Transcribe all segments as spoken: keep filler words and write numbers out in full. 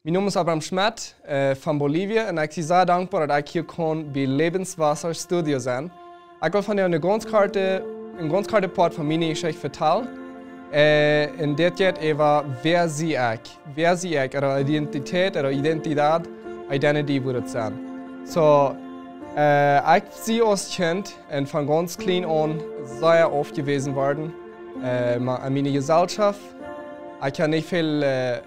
Mien Nomen es Abraham Schmidt, äh, von Bolivien, un ekj sie sea dankboa, daut ekj hia kaun bie Lebenswasser Studio sennen. Ekj well vondoag eene gaunz korte, eene gaunz korte Poat von miene Jeschicht vetalen. Äh, un dit jeit äwa wäa sie ekj, wäa sie ekj, ooda Identität, ooda Identität, Identity wudd et sennen. So, äh, ekj sie aus Kjint un von gaunz kjlien aun sea aufjewäsen worden, äh, ma-, aun miene Jesellschoft. Ekj haud nich väl, äh,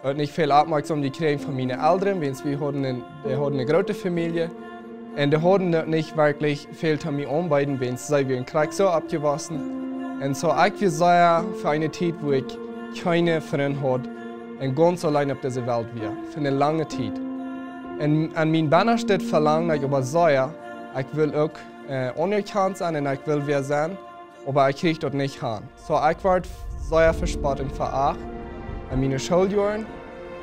haud nich väl Oppmoakjsomkjeit jekjräajen von miene Elren, wiels wie hauden eene, dee hauden eene groote Famielje. Un dee hauden uk nich werkjlich väl to mie aunbieden, wiels see wieren krakjt soo oppjewossen. Un soo, ekj wia sea fa eene Tiet, wua ekj kjeene Frind haud un gaunz auleen opp dise Welt wia, fa eene lange Tiet. Un aun mien bennastet Velangen, ekj oba sea, ekj wull uk, äh, aunerkjant sennen un ekj wull wäa sennen, oba ekj kjrieech daut nich han. So, ekj wort sea vespott un veacht aun miene Schooljoaren.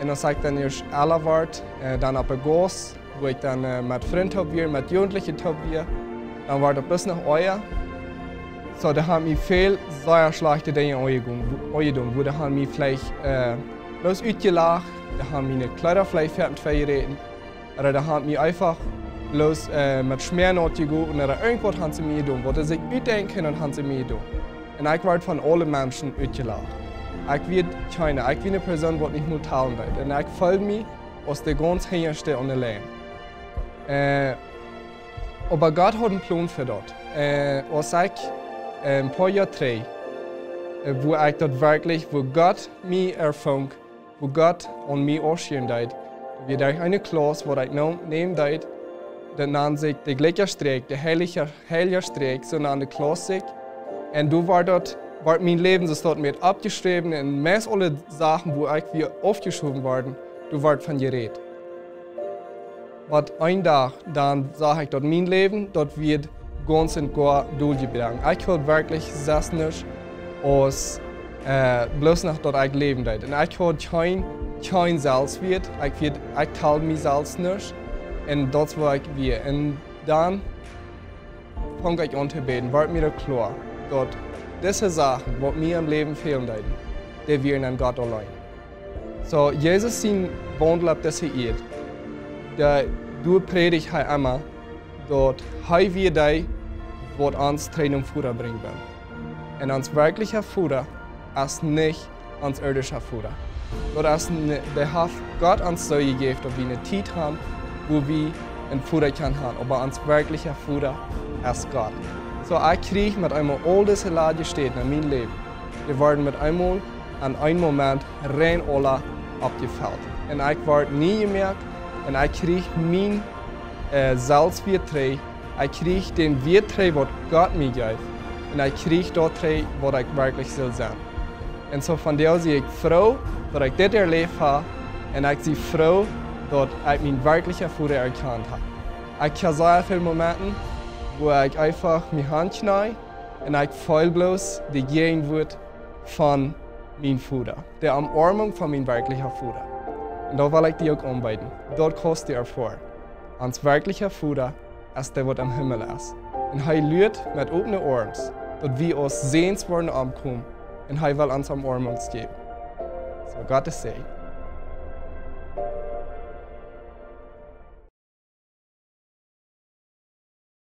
Un aus ekj dan ieescht ella wort, äh, dan opp de Gauss, wua ekj dan, äh, met Frind toop wia, met Jugentliche toop wia, dan wort et bloos noch oaja. So, dee hauden mie väl sea schlajchte Dinja aunjedonen, wua dee hauden mie veleicht, äh, bloos utjelacht, dee hauden miene Kjleeda veleicht veacht un vejeräten, ooda dee hauden mie eefach bloos, äh, met Schmäa naut jegoten ooda irjentwaut hauden see mie jedonen. Waut see sikj utdenkjen kunnen, hauden see mie jedonen. Un ekj wort von aule Menschen utjelacht. Ekj wia kjeena, ekj wia eene Persoon, waut nich mol talen deed. Un ekj feeld mie aus de gaunz hinjaschte aun de Lien. Äh, oba Gott haud eenen Plon fa daut. Äh, aus ekj, äh, een poa Joa trigj, äh, wua ekj daut werkjlich, wua Gott mie erfunk, wua Gott aun mie aufschieren deed. Wia doa eene Klauss, waut ekj no-, nämen deed, daut nand sikj de Glikja Strakj, de Heilja, Heilja Strakj, soo nand de Klauss sikj. Un doa wort daut, wort mien Läwen soo staut met oppjeschräwen un meist aule Sachen, wua ekj wia aufjeschowen worden, doa wort von jerät. Oba een Dach, dan sach ekj daut mien Läwen, daut wia gaunz un goa doljebroaken. Ekj haud werkjlich selfst nuscht aus, äh, bloos noch daut ekj läwen deed. Un ekj haud kjeen, kjeen Selfstwieet. Ekj wia, ekj tald mie selfst nuscht. Un daut es wua ekj wia. Un dan funk ekj aun to bäden, wort mie daut kloa, daut dise Sachen, waut mie em Läwen fälen deeden, dee wieren aun Gott auleen. So, Jesus sien Waundel opp dise Ieed, dee, doa prädicht hee emma, daut hee wia dee, waut ons trigj nom Voda brinjen wull. Un ons werkjlicha Voda es nich ons irdischa Voda. Daut es ne-, dee haft Gott ons soo jejäft, daut wie eene Tiet haben, wua wie een Voda kjennen haben. Oba ons werkjlicha Voda es Gott. So, ekj kjrieech met eemol aul dise ladje Städen en mien Läwen. Dee worden met eemol aun een Moment rein aula oppjefelt. Un ekj wort nie jemoakt un ekj kjrieech mien, äh, Selfstwieet trigj. Ekj kjrieech dän Wieet trigj, waut Gott mie jeef. Un ekj kjrieech daut trigj, waut ekj werkjlich sull sennen. Un so vondoag sie ekj froo, daut ekj dit erläft hab. Un ekj sie froo, daut ekj mien werkjlicha Voda erkjant hab. Ekj hab sea väl Momenten, wua ekj eefach mie hankjnie un ekj feel bloos de Jäajenwoat von mien Voda, de Omoarmunk von mien werkjlicha Voda. Un daut well ekj die uk aunbeeden. Daut kaust du erfoaren. Ons werkjlicha Voda es dee, waut em Himmel es. Un hee luat met opne Oarms, daut wie aus Säns woaren aunkomen. Un hee well ons Omoarmunk jäwen. So, Gott sien Säajen.